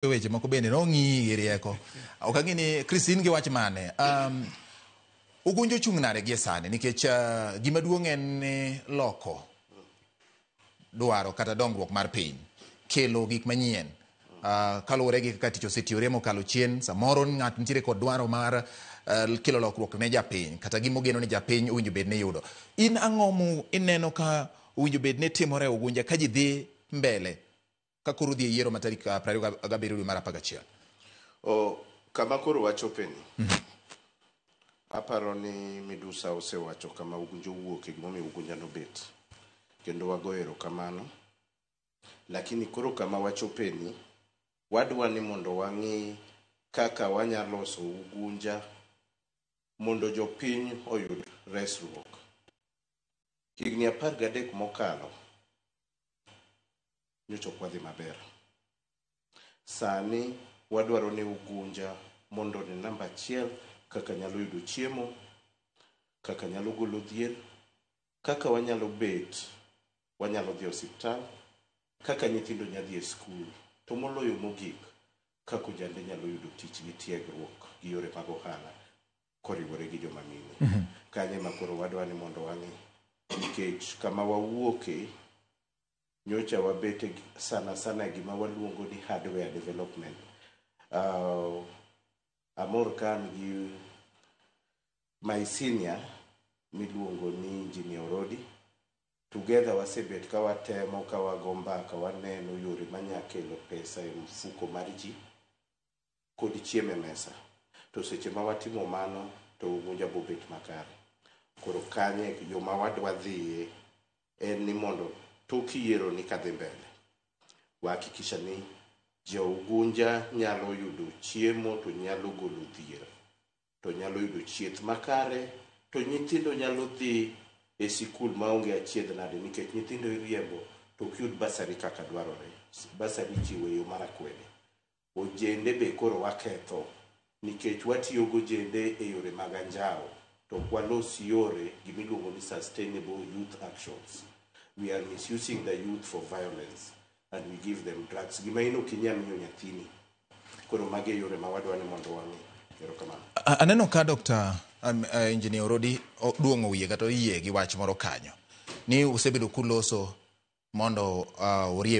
Weche moko bende nong'i gi rieko. Ok ang'e ni Chris, in gi wach mane? Ugunja ochung' nade gie sani? Nikech gima duong' en ni loko dwaro kata dongruok mar piny, kelo gik manyien. Kaluwore gi kaka tich osetiyore mokalo chien, samoro ng'ato nitiere kod dwaro mar kelo lokruok ne japiny kata gima ogeno ni japiny owinjo bed ni yudo. In ang'o mu ineno ka owinjo bed ni timore e Ugunja ka ji dhi mbele ka koro udhi e yiero ma tarik 27 dwe mar 11? O, kama koro wachopeni, aparo ni Midusa osewacho kama Ugunja owuoke, gimomiyo Ugunja nobet. Kendo wago erokamano. Lakini koro kama wachopeni, wadwa ni mondo wang'i kaka wanyalo loso Ugunja mondo jopiny oyud resruok. Higni 13 mokalo, nyocha ok wadhi maber. Sani wadwaro ni Ugunja mondo one namba achiel kaka nyalo yudo chiemo, kaka nyalo golo dhier, kaka wanyalo bet, wanyalo dhi e osiptal, kaka nyithindo nyalo dhi e skul, to moloyo mogik, kaka ojande nyalo yudo tich gi tiegruok gi yore mag ohala koriwore gi joma mine. Kanyo ema koro wadwa ni mondo wang'i. Nikech kama wawuoke, nyocha wabete sana sana gima waluongo ni hardware development. Amor ka an gi my senior miluongo ni Engineer Orodi. Together wasebet ka watemo ka wago mbaka, waneno yore manya kelo pesa e mfuko mar ji kod chiemo e mesa. To seche ma watimo mano to Ugunja bobet makare. Koro kanye yo ma wadwa dhiye en ni mondo tok yiero ni kadhi mbele, wahakikisha ni jo Ugunja nyalo yudo chiemo to nyalo golo dhier, to nyalo yudo chieth makare, to nyithindo nyalo dhi e sikul maonge achiedh nade, nikech nyithindo iriembo to ok yud bursary kaka dwarore. Bursary ichiwo e yo mar akwede. Ojende be koro waketho nikech watiyo gojende e yore mag anjawo to ok walos yore gimiluongo ni sustainable youth actions. We are misusing the youth for violence and we give them drugs. Gima in ok inyal miyo nyathini. Koro mago e yore ma wadwa ni mondo wang'i. Erokamano. Aneno ka Dr. Engineer Orodi duong'o wiye kata oyie gi wach moro kanyo ni usebedo kuloso mondo urie